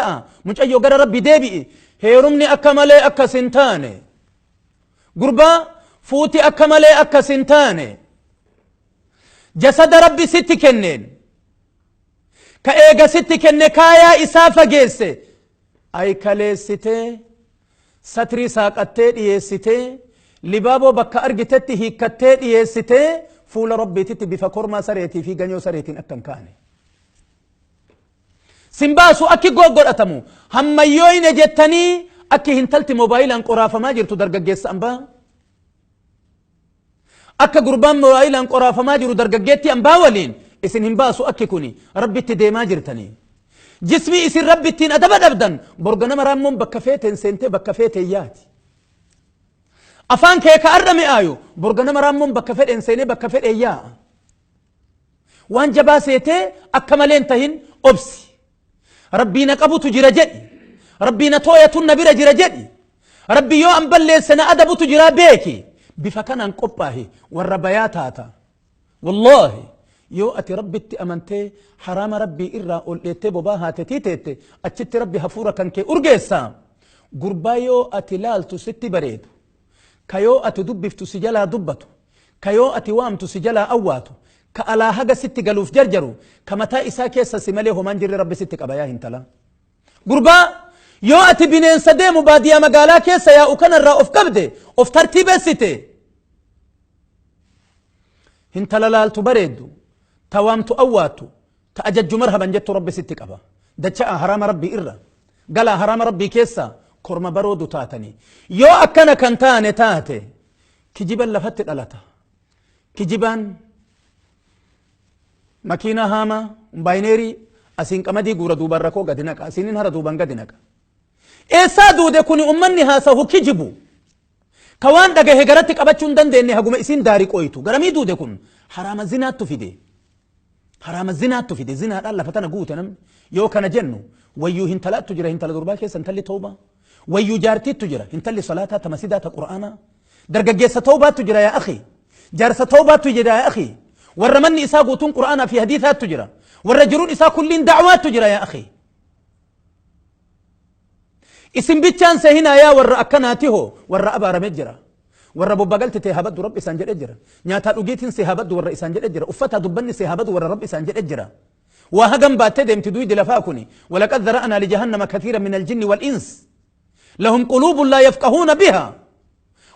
Dacha'a mucayyoo, gara Rabbi deebi'i. Heerumni akka malee akkas hin taane. Gurbaa, fuuti akka malee akkas hin taane. Jasada Rabbi sitti kenneen, ka eega sitti kenne kaayaa isaa fageesse, aykaleessitee, satrii saaqattee dhiyeessitee, libaaboo bakka argitetti hiikkattee dhiyeessitee, fuula Rabbiititti bifa kormaa sareetii fi ganyoo sareetiin akka hin kaane. Sin baasu akki godhatamu hammayyooyne jettanii akki hintalti moobaayilaan qoraafamaa jirtu, dargaggeessa ambaa. Akka gurbaan moobaayilaan qoraafamaa jiru dargaggeetti ambaa waliin isin hin baasu akki kuni Rabbitti deemaa jirtanii. Jismii isin Rabbittiin adaba dhabdan, borga nama raammoon bakka feeteen seentee bakka feeteen yaati. Afaan kee ka arra mi'aayu, borga nama raammoon bakka fedheen seenee bakka fedheen yaa'a. Waan jabaa seetee akka malee hin tahin, obsi. Rabbii na qabutu jira jedhi. Rabbii na tooyatun na bira jira jedhi. Rabbi yoo an balleesse na adabutu jira beeki. Bifa kanaan qophaahi, warra bayaa taata. Wallaahi, yoo ati Rabbitti amantee haraama Rabbii irraa ol dheettee bobaa haatetii teette, achitti Rabbi hafuura kan kee urgeessa. Gurbaa yoo ati laaltu sitti bareedu, ka yoo ati dubbiftu si jalaa dubbatu, ka yoo ati waamtu si jalaa awwaatu, ka alaa haga sitti galuuf jarjaru, ka mataa isaa keessa si malee homaan jirre, Rabbi sitti qaba yaa hintala. Gurbaa, yoo ati bineensa deemu baadiyaa magaalaa keessa yaa'u kanarraa of qabde, of tartiibessite, hintala laaltu bareeddu, ta waamtu awwaattu, ta ajajju marhaban jettu Rabbi sitti qaba. Dacha'a haraama Rabbii irra galaa, haraama Rabbii keessa korma baroodu taatanii. Yoo akkana kan taane taate, kijiban lafatti dhalata. Kijibaan makiinaa haamaa baayineerii asiin qamadii guura, duuban rakoo gadi naqa, asiinin hara, duuban gadi naqa. Eessaa duude kuni? Ummanni haasahu kijibu, ka waan dhagahe garatti qabachuu hin dandeenye, haguma isiin daarii qoytu garamii duude kun? Haraama zinaattu fide, haraama zinaattu fide. Zinaadhaan lafa tana guute namni. Yoo kana jennu, wayyuu hintalaattu jira, hintala durbaa keessa intalli tawbaa. Wayyuu jaartiittu jira, intalli salaataa, ta masidaa, ta qur'aanaa. Dargaggeessa tawbaattu jira yaa akhi, jaarsa tawbaattu jira yaa akhi, warra manni isaa guutuun qur'aanaa fi hadiisaattu jira, warra jiruun isaa kulliin da'waattu jira yaa akhi. Isin bichaan sehinaa yaa warra akkanaati hoo, warra abaarame jira. Warra bobbagalti ta'e habaddu Rabbi isaan jedhe jira. Nyaataa dhugiitiin si habaddu warra isaan jedhe jira. Uffataa dubbanni si habadu warra Rabbi isaan jedhe jira. Waa hagam baattee deemti duydi lafaa kuni? ولقد ذرأنا لجهنم كثيرا من الجن والإنس، لهم قلوب لا يفقهون بها،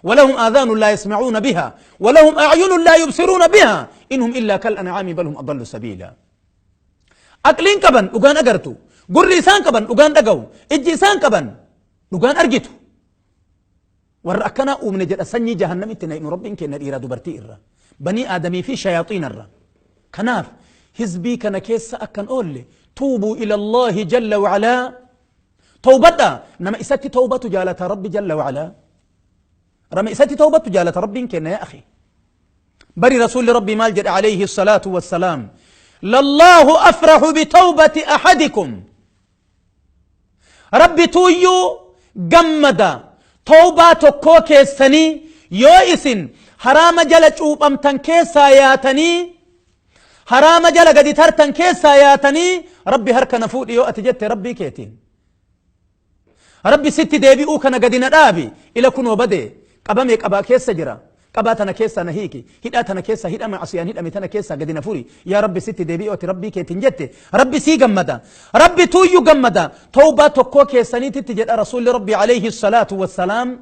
ولهم آذان لا يسمعون بها، ولهم أعين لا يبصرون بها، إن هم إلا كالأنعام بل هم أضل سبيلا. Aqliin qaban dhugaan agartu, gurri isaan qaban dhugaan dhaga'u, ijji isaan qaban dhugaan argitu. Warra akkanaa uumne jedha, sanyii jahannamitti naqnu Rabbiin kenna, dhiiraa dubartii irra, banii aadamii fi shayaaxiina irra. Kanaaf hizbii kana keessa akkan oolle, توبوا إلى الله جل وعلا. Tawbadha. Nama isatti tawbatu jaalata Rabbi جل وعلا. Nama isatti tawbatu jaalata Rabbiin kenna yaa akhi. Bari rasuulli Rabbi maal jedhe عليه الصلاة والسلام? لله أفرح بتوبة أحدكم. Rabbi tuuyyuu gammada tawbaa tokkoo keessanii, yoo isin haraama jala cuuphamtan keessaa yaatanii, haraama jala gadi tartan keessaa yaatanii, Rabbi harka na fuudhi yoo ati jette Rabbii keetiin, Rabbi sitti deebi'uu kana gadi na dhaabi, ila kunoo bade, qabame, qabaa keessa jira, qabaa tana keessaa na hiiki, hidhaa tana keessa, hidha macsiyaan hidhame tana keessaa gadi na furi yaa Rabbi, sitti deebi'uu ati Rabbii keetiin jette, Rabbi sii gammada. Rabbi tuuyyuu gammada tawbaa tokkoo keessaniititti jedha rasuulli Rabbi عليه الصلاة والسلام.